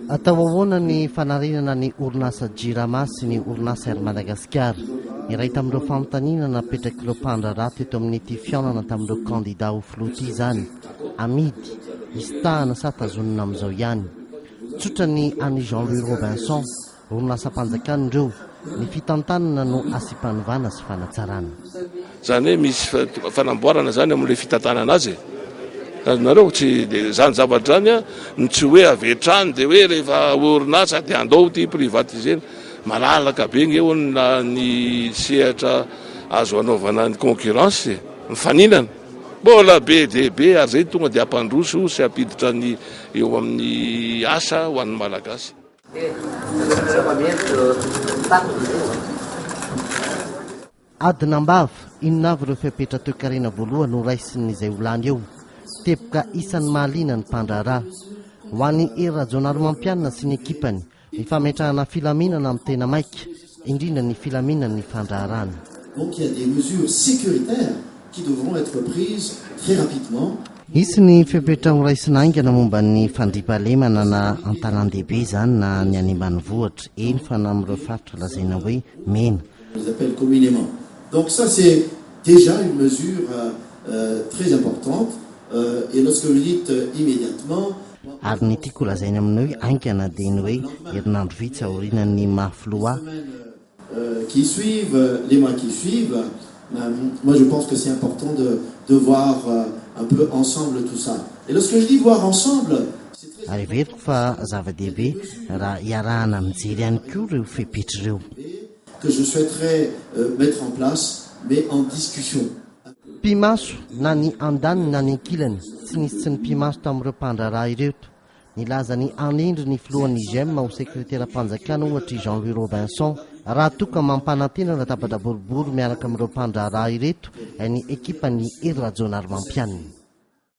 Atao ahoana ny fanarenana ny orinasa Jirama sy ny orinasa Air Madagascar? Iray tamin'ireo fanontaniana napetrak'ireo mpandraharaha teto amin'ity fihaonana tamin'ireo kandida ho filoha ity izany. Amidy, isitahana sa tazonina amin'izao ihany? Tsotra ny an'i Jean Louis Robinson. Orinasam-panjakana ireo. Ny fitantanana no asiam-panovana sy fanatsarana. Izany hoe misy fanamboarana izany amin'ilay fitantanana azy e. Azonareo? Tsy dia izany zavatra izany an, no tsy hoe avy hatrany dia hoe rehefa orinasa dia andao ity privatiser-na. Malalaka be nge hono na ny sehatra azo anaovana ny concurrence e, mifaninana. Mbola be dia be ary izay tonga dia hampandroso sy hampiditra ny eo amin'ny asa ho an'ny Malagasy. Adina am-bava, inona avy ireo fepetra toekarena voalohany horaisin'izay ho lany eo? Teboka isan'ny mahaliana ny mpandraharaha. Ho an'i Hery Rajaonarimampianina sy ny ekipany, ny fametrahana filaminana no tena maika, indrindra ny filaminan'ny fandraharahana. Donc il y a des mesures sécuritaires qui devront être prises très rapidement. Hisy ny fepetra horaisina haingana momba ny fandriampahalemana na an-tanàn-dehibe izany na ny any ambanivohitra, eny fa na amin'ireo faritra lazaina hoe mena. Ils appellent communément. Donc ça c'est déjà une mesure très importante et lorsque vous dites immédiatement. Ary ny tiako holazaina amin'ny hoe haingana dia ny hoe herinandro vitsy aorianan'ny maha filoha ahy. Qui suivent, les mois qui suivent, moi je pense que c'est important de de voir un peu ensemble tout ça. Et lorsque je dis voir ensemble, c'est très Ary heveriko fa zava-dehibe raha iarahana mijery ihany koa ireo fepetra ireo. Que je souhaiterais mettre en place, mais en discussion. Pi-maso na ny andaniny na ny ankilany, tsy nisy tsy nipi-maso tamin'ireo mpandraharaha ireto. Nilaza ny hanendry ny filohan'ny Gem ho sekreteram-panjakana ohatra i Jean Louis Robinson raha toa ka mampanantena latabatra boribory miaraka amin'ireo mpandraharaha ireto ny ekipan'i Hery Rajaonarimampianina.